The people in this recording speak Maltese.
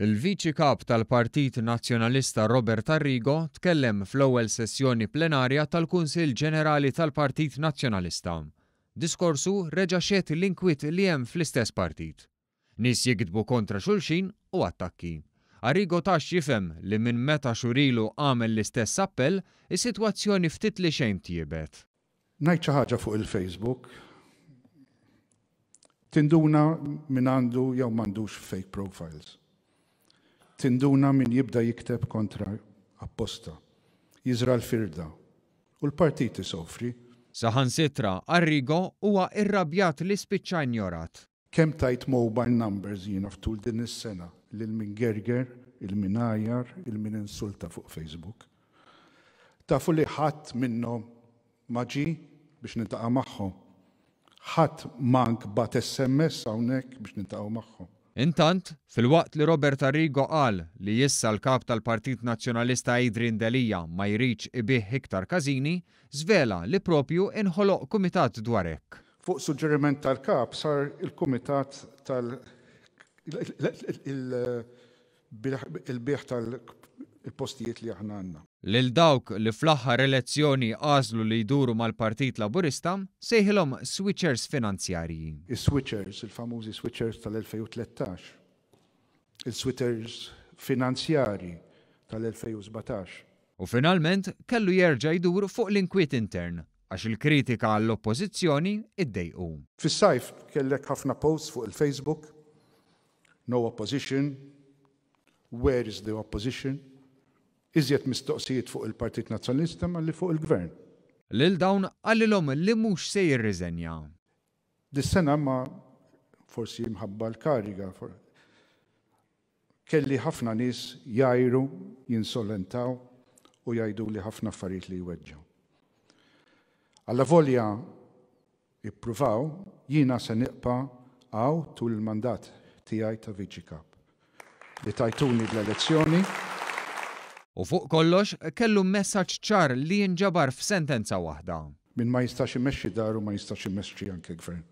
Il-Viċi Kap tal-Partit Nazzjonalista Robert Arrigo tkellem fl-ewwel sessjoni plenarja tal-Kunsill Ġenerali tal-Partit Nazzjonalista. Diskorsu reġa' xehed l-inkwiet li hemm fl-istess partit. Nies jiktbu kontra xulxin u attakki. Arrigo ta x'jifhem li minn meta xhur ilu għamel l-istess appell, is-sitwazzjoni ftit li xejn tjiebet. Ngħid xi ħaġa fuq il-Facebook, tinduna min għandu jew m'għandux fake profiles. Tinduna min jibda jikteb kontra apposta, jiżra' l-firda u l-partit isofri. Saħansitra Arrigo huwa irrabjat li spiċċa injorat. Kemm tajt mobile numbers jiena f'tul din is-sena lil min gerger, il min għajjar, il min insulta fuq Facebook. Tafu li ħadd minnhom ma ġie biex niltaqa' magħhom. Ħadd mank bagħat SMS hawnhekk biex niltaqgħu magħhom. Intant, filwaqt li Robert Arrigo qal li issa l-Kap tal-Partit Nazzjonalista Adrian Delia ma jridx ibigħ iktar każini, żvela li propju inħoloq kumitat dwar hekk. Fuq suġġeriment tal-Kap sar il-kumitat tal il-biegħ tal-postijiet li aħna għandna. Lil dawk li fl-aħħar elezzjoni għażlu li jduru mal-Partit Laburista, sejħilhom switchers finanzjarji. Is-switchers, il-famużi switchers tal-2013, il-switchers finanzjarji tal-2017. U finalment kellu jerġa' jdur fuq l-inkwiet intern, għax il-kritika għall-Oppożizzjoni ddejqu. Fis-sajf kellek ħafna posts fuq il-Facebook, no opposition, where is the opposition, iżjed mistoqsijiet fuq il-Partit Nazzjonalista malli fuq il-Gvern. Lil dawn qalilhom li mhux se jirriżenja. Dis-sena ma forsi mħabba l-kariga, kelli ħafna nies jgħajru, jinsolentaw u jgħiduli ħafna affarijiet li jweġġgħu. Allavolja ippruvaw, jiena se nibqa' hawn tul il-mandat tiegħi ta' Viċi Kap. Li tajtuni bl-elezzjoni. U fuq kollox, kellu messaġġ ċar li jinġabar f'sentenza waħda. Min ma jistax imexxi daru ma jistax imexxi anke gvern.